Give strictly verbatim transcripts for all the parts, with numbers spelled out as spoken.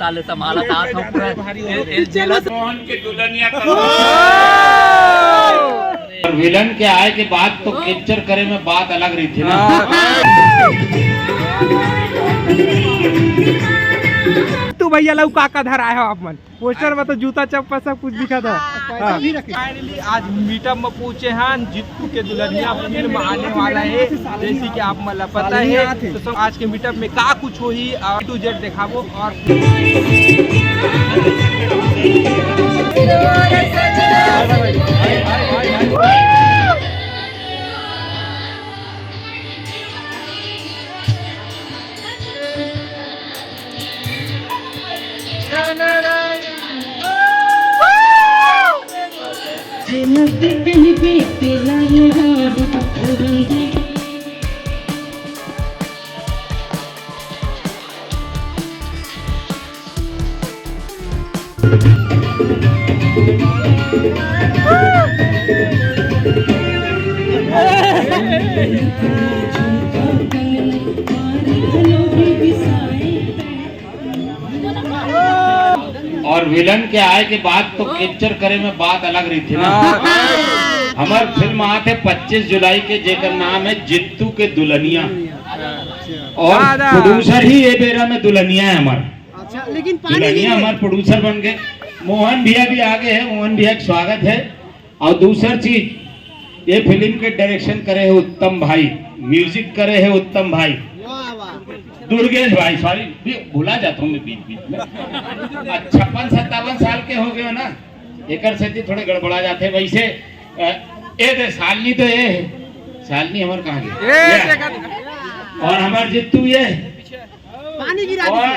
साले संभाला था, तो पूरा ए, ए, जेलस। मोहन के दुल्हनिया का। और विलन के आए के बाद तो कैप्चर करे में बात अलग रही थी ना। तू भैया लऊ का का धराए हो आप मन? पोस्टर में तो जूता चप्पल सब कुछ दिखा था। हाँ। Finally आज मीटअप में पहुंचे हैं। जीतू के दुल्हनिया फिल्म आने वाला है, जैसे कि आप मन ला पता है। तो सब आज के मीटअप में का कुछ होही, A to Z दिखाबो। और और विलन के आए के बाद तो कैप्चर करे में बात अलग रही थी ना। हमार फिल्म आत है पच्चीस जुलाई के, जेकर नाम है जीतू के दुल्हनिया। और प्रोड्यूसर ही ये बेरा में दुल्हनिया है हमार। अच्छा, लेकिन पानी दुल्हनिया नहीं है। हमार प्रोड्यूसर बन गए। मोहन भैया भी आ गए हैं, मोहन भैया का स्वागत है। और दूसर चीज, ये फिल्म के डायरेक्शन करे है उत्तम भाई, म्यूजिक करे है उत्तम भाई, दुर्गेश भाई, सॉरी, भी भुला जाता हूँ मैं बीच बीच में। आज छप्पन सत्तावन साल के हो गए हो ना, एकर सेती थोड़े गड़बड़ा जाते। वैसे अ, ए दे, सालनी तो ये है, सालनी हमार कहाँ गई? और हमार जीतू ये है। पानी गिरा और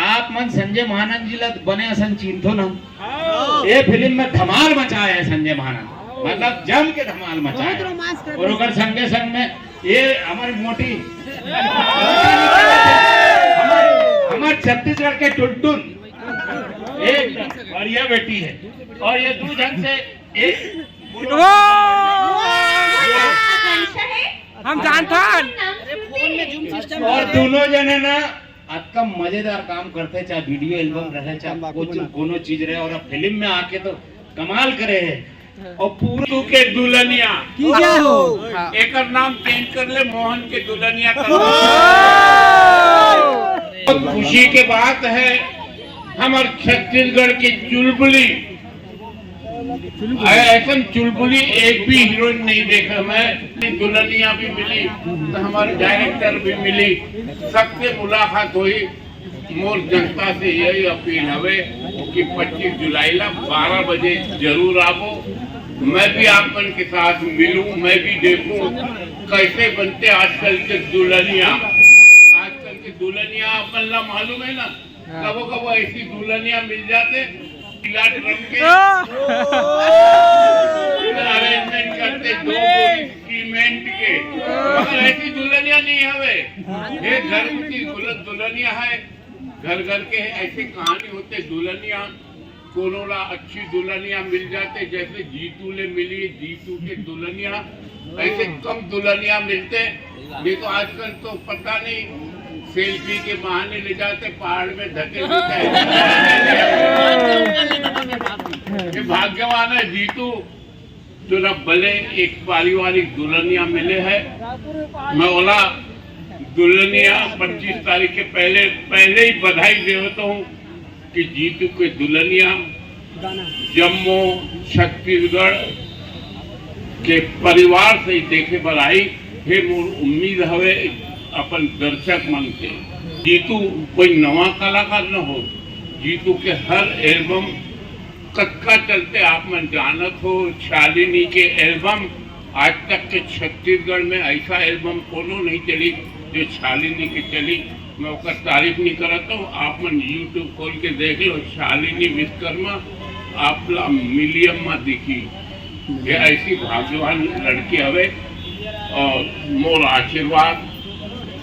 आप मन संजय महानंद जी ला बने असन चिन्हथो ना। ये फिल्म में धमाल मचाया है संजय महानंद, मतलब जम के धमाल मचाया है। और ओकर संगे संग में ये हमारी मोटी, हमारे, हमारे छत्तीसगढ़ के टुनटुन, एक बढ़िया बेटी है। और ये दू झन से एक हम जानथन। और दोनों जने ना अतका मजेदार काम करथे, चाहे वीडियो एल्बम रहे, चाहे कुछ कोनो चीज रहे, और अब फिल्म में आके तो कमाल करे है। और पूरा तू के दुल्हनिया की जय हो। एकर नाम चेंज कर ले, मोहन के दुल्हनिया कर। बहुत खुशी के बात है, हमार छत्तीसगढ़ की चुलबुली अरे ऐसन चुलबुली एक भी हीरोइन नहीं देखा मैं। दुल्हनिया भी मिली तो हमारे डायरेक्टर भी मिली, सबसे मुलाकात हुई। मोर जनता से यही अपील हवे कि पच्चीस जुलाई ला बारह बजे जरूर आवो। मैं भी आप मन के साथ मिलूं, मैं भी देखूं कैसे बनते आजकल के दुल्हनिया। आजकल के दुल्हनिया अपन ला मालूम है ना, कबो कबो ऐसी दुल्हनिया मिल जाते, पीला ड्रम के अरेंजमेंट करते, दो बोरी सीमेंट के। मगर ऐसी दुल्हनिया नहीं हवे। ये घर की दुल्हन, दुल्हनिया है, घर घर के है। ऐसे कहानी होते दुल्हनिया। कोनो ला अच्छी दुल्हनिया मिल जाते, जैसे जीतू ले मिली, जीतू के दुल्हनिया। ऐसे कम दुल्हनिया मिलते, नहीं तो आजकल तो पता नहीं, सेल्फी के बहाने ले जाते पहाड़ में धकेल देते हैं। ये भाग्यवान है जीतू, जो ना भले एक पारिवारिक दुल्हनिया मिले है। मैं ओला दुल्हनिया पच्चीस तारीख के पहले, पहले ही बधाई देवत हूँ कि जीतू के दुल्हनिया जम्मू छत्तीसगढ़ के परिवार से ही देखे बर आई। हे मोर उम्मीद हवे अपन दर्शक मन से, जीतू कोई नवा कलाकार न हो, जीतू के हर एल्बम कतका चलते आप मन जानत हो। शालिनी के एल्बम आज तक के छत्तीसगढ़ में ऐसा एल्बम कोनो नहीं चली जो शालिनी के चली। मैं ओकर तारीफ नहीं करत हूँ। आप मन YouTube खोल के देख लो, शालिनी विश्वकर्मा आप ला मिलियन में दिखी। ये ऐसी भाग्यवान लड़की हवे और मोर आशीर्वाद।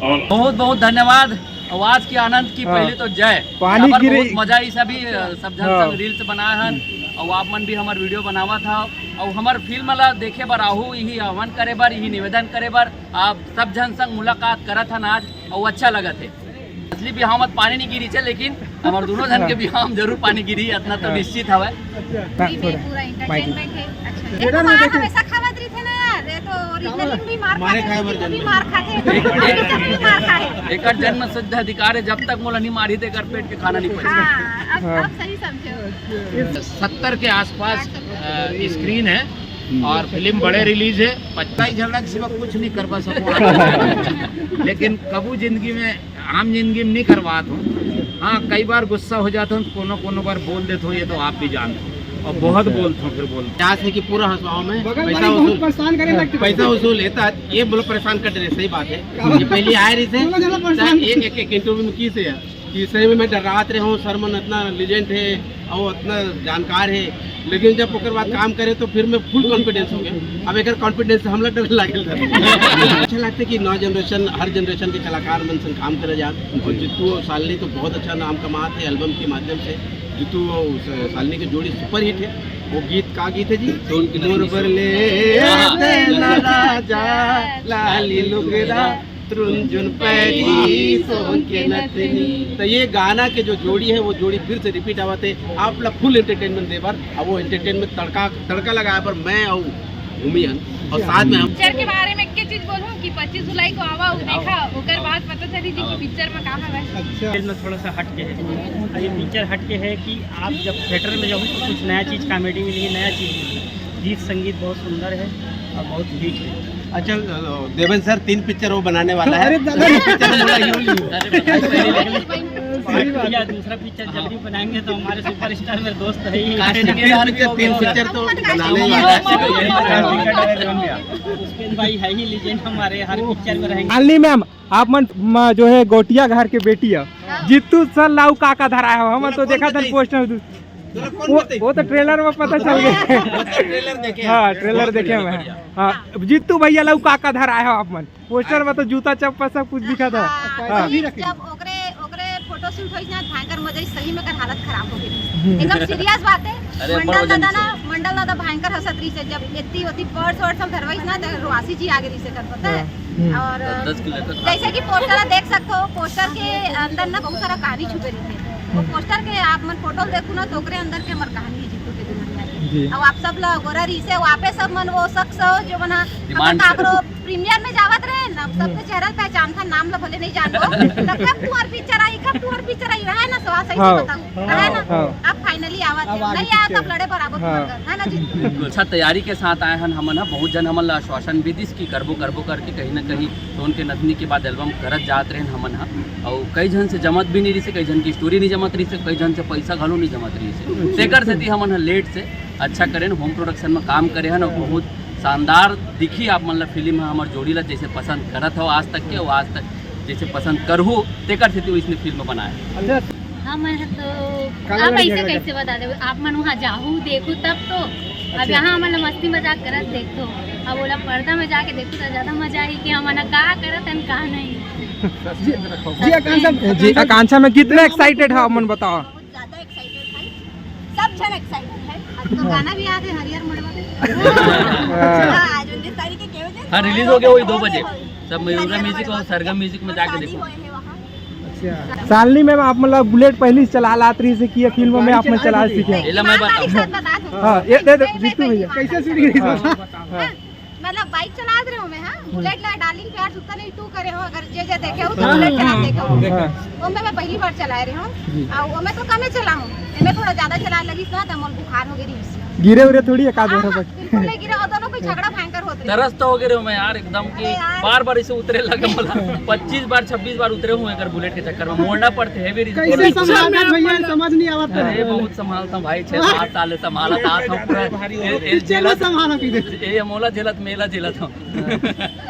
और बहुत बहुत धन्यवाद। आवाज के आनंद की हाँ। पहले तो जय। पानी यहाँ पर गिरे। बहुत मजा आई सभी, अ, सब झन हाँ। संग रील्स बनाए हन और आप मन भी हमार वीडियो बनावा था और हमार फिल्म ला देखे बर आहू, यही आह्वान करे बर, यही निवेदन करे बर आप सब झन संग मुलाकात करत हन आज और अच्छा लगत है। असली बिहाव म पानी नहीं गिरी छे, लेकिन हमर दोनों जन के बिहाव म जरूर पानी गिरी, इतना तो निश्चित हवय। अच्छा। पूरा entertainment है। अच्छा, ये तो मार हमेशा खावत रही थे ना यार, ये तो originally भी मार मारे खाते खाए हैं, बर भी जन्म। मार खाते हैं, भी मार खाए हैं। एकर जन्म सिद्ध अधिकार है, जब तक मोला नहीं मारी, तो एकर पेट के खाना नहीं पची। हाँ, अब, हाँ। अब सही समझे हो। सत्तर के आसपास, अ, स्क्रीन है और फिल्म बड़े रिलीज है। पच्चीस झगड़ा के सिवा कुछ नहीं करवा सको। लेकिन कबू जिंदगी में, आम जिंदगी में नहीं करवात हूँ। हाँ, कई बार गुस्सा हो जाता हूँ, कोनो कोनो बार बोल देता हूँ, ये तो आप भी जानते हो। और बहुत बोलता हूँ, फिर बोलता हूँ। प्रयास है कि पूरा हंसवाओ में बगल पैसा वाली बहुत वसूल, परेशान करे लगती है। पैसा वसूल लेता है, ये बोलो परेशान कर रहे, सही बात है। ये पहले आए रही थे, दोनों जना परेशान। एक, एक, एक इंटरव्यू में की से यार, कि सही में मैं डरात रहे हूँ, सर मन इतना लीजेंट है और इतना जानकार है, लेकिन जब ओकर बाद काम करे तो फिर मैं फुल कॉन्फिडेंस हो गया। अब एकर कॉन्फिडेंस से हमला डर लागल था। अच्छा लगता है कि नौ जनरेशन, हर जनरेशन के कलाकार मन संग काम करे जान, और जीतू और शालिनी तो बहुत अच्छा नाम कमात है एल्बम के माध्यम से। जीतू और स-, शालिनी की जोड़ी सुपरहिट है। वो गीत, का गीत है जी? मोर बर ले हाँ। तेला राजा, लाली लुगरा, त्रुंजुन पैरी, सोन के नथनी। तो ये गाना के जो जोड़ी है, वो जोड़ी फिर से रिपीट आवत है। आप लोग फुल एंटरटेनमेंट दे बर, अब वो एंटरटेनमेंट तड़का, तड़का लगाए बर मैं और भूमि हन, और साथ में हम पिक्चर के बारे में एक चीज बोलूं कि पच्चीस जुलाई को आवा, वो देखा, ओकर बाद पता चली जी कि पिक्चर में का है। अच्छा। फिल्म थोड़ा सा हट के है, ये पिक्चर हट के है कि आप जब थिएटर में जाओ तो कुछ नया चीज, कॉमेडी मिलेगी, नया चीज मिलेगी। गीत संगीत बहुत सुंदर है और बहुत हिट है। अच्छा, अ, देवेंद्र सर तीन पिक्चर वो बनाने वाला है। अरे दादा। एक पिक्चर हम लोग यूं ली। अरे, या दूसरा पिक्चर जल्दी बनाएंगे तो हमारे सुपरस्टार मेरे दोस्त है ही। कास्टिंग तीन पिक्चर, तीन पिक्चर तो बनाने ही वाला है। पुष्पेंद्र भाई है ही लीजेंड हमारे, हर पिक्चर में रहेंगे। शालिनी मैम, आप मन म-, जो है गोटिया घर के बेटी है, हाँ। जीतू सर ला अउ का का धराए हो? हमन तो देखा था पोस्टर। वो, वो तो ट्रेलर में पता चल गया। वो तो ट्रेलर देखे हैं। हाँ, ट्रेलर देखे हैं। हाँ, जीतू भैया ला अउ का का धराए हो आप मन? पोस्टर में तो जूता चप्पल सब कुछ दिखा था। हाँ, हाँ। जब ओकरे, ओकरे फोटो शूट होइस ना, भयंकर मजा आइस, सही में कर हालत खराब हो गई। एकदम सीरियस बात है। अरे, मंडल दादा ना, मंडल दादा भयंकर हंसत रहिस हे, जब एत्ती ओती पर्स वर्स सब धरवाइस ना, तो रोआसी जी आगे रहिस हे, कर पता है। हाँ। हम्म। और दस किलो का जैसे कि पोस्टर देख सकते हो, पोस्टर के अंदर ना बहुत सारा कहानी छुपे रहिथे। वो पोस्टर के आप मन फोटो देखो ना, तो ओकरे अंदर के हमर कहानी है जीतू के दुल्हनिया के। जी। अब आप सब ला गोरा रहिस हे, वहाँ पे सब मन वो शख्स हो जो मना डिमांड हमर काकरो प्रीमियर में जावत रहे ना, अब सबके चेहरा पहचान था, नाम ला भले नहीं जानबो। तब कब तुम्हार पिक्चर आई, कब तुम्हार पिक्चर आई, रहे ना सवाल सही से हाँ। बताओ। हाँ, है ना? हाँ। अब फाइनली आवत है, नहीं आया तब लड़े बराबर हाँ। तुमन कर, है ना जी? बिल्कुल। अच्छा तैयारी के साथ आए हन हमन ह, बहुत झन हमन ला आश्वासन भी दिस कि करबो करबो करके कहीं ना कहीं सोन के नथनी के बाद एल्बम करत जात रहेन हमन ह। अउ कई झन से जमत भी नहीं रहिस हे, कई झन की स्टोरी नहीं जमत रहिस हे, कई झन से पैसा घलो नहीं जमत रहिस हे। तेकर सेती हमन ह लेट से अच्छा करेन, होम प्रोडक्शन में काम करे हन अउ बहुत शानदार दिखी आप मन ला फिल्म ह। हमर जोड़ी ला जैसे पसंद करत हो आज तक के, अउ आज तक जैसे पसंद करहू, तेकर सेती वइसने फिल्म बनाए। अच्छा। हमन ह तो काला आप लड़की ऐसे झगड़ा कैसे बता दे, आप मन वहाँ जाहू देखू तब तो। अब अच्छा। यहाँ हमन ला मस्ती मजाक करत देखो, अब ओला पर्दा में जाके देखू तो ज्यादा मजा आई कि हमन ह का करत हन का नहीं। जी, जी, आकांक्षा, जी, आकांक्षा में कितना एक्साइटेड है आप मन बताओ? बहुत ज्यादा एक्साइटेड है, सब जन एक्साइटेड है। आज तो गाना भी आ रहे हरियर मड़वा में। हाँ। हाँ, आज उनतीस तारीख के केवे दिन हाँ, रिलीज हो गया वही दो बजे। सब मयूरा म्यूजिक और सरगम म्यूजिक में जाके देखो। अच्छा। शालिनी मैम, आप मतलब बुलेट पहले से चला लात रहिस हे कि ये फिल्म में आप मन चला सीखे? एला मैं बताऊं। हाँ, ये दे दो, जीतू भैया। कैसे सीख गई? हाँ, हाँ। मतलब बाइक चलात रहे हो मैं, हाँ? बुलेट ला डार्लिंग प्यार सुता नहीं तू करे हो, अगर जे जे देखे हो तो हाँ। बुलेट चला देखे हो। हाँ। वो मैं, मैं पहली बार चला रहे हूँ। जी। और वो मैं तो कमे चला हूँ, मैं थोड़ा ज्यादा चला लगी ना, तो मोल बुखार हो गई रही। गिरे उरे थोड़ी एक आध हाँ, बार हाँ, बस। बिल्कुल नहीं गिरे, और दोनों कोई झगड़ा भयंकर होत रहे। तरस तो हो गए रहे हो मैं यार, एकदम कि अरे यार। बार बार इसे उतरे लगे बोला। पच्चीस बार, छब्बीस बार उतरे हुए अगर बुलेट के चक्कर में, मोड़ना पड़ते है भी कैसे संभालता भैया, समझ नहीं आवत है। अरे बहुत संभालता हूँ भाई, छह सात साल से संभालता था पूरा। ये, ये कितना झेलत, संभाला पीछे? ये मोला झेलत, मेला झेलत हूँ।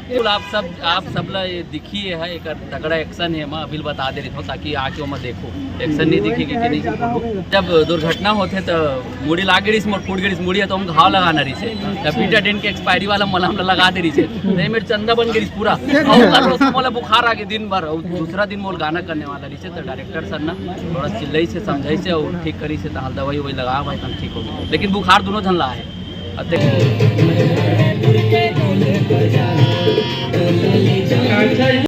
बिल्कुल, आप सब, आप सब ला ये दिखी है, एक तगड़ा एक्शन है, मैं अभी बता दे रही हूँ ताकि आके मैं देखो, एक्शन नहीं दिखेगी कि नहीं। जब दुर्घटना होते तो मुड़ी लाग गई, मोर फूट गई मुड़ी, तो हम घाव लगाना रही से, तब बीटाडीन के एक्सपायरी वाला मलहम ला लगा दे रही से, नहीं मेरे चंदा बन गई पूरा। और कल रोज मोला बुखार आ गई दिन भर, और दूसरा दिन मोल गाना करने वाला रही से, तो डायरेक्टर सर ना थोड़ा चिल्लाई से, समझाई से और ठीक करी से, तो हाल दवाई ववाई लगा भाई, तब ठीक हो गई, लेकिन बुखार दोनों झन ला है। अब देख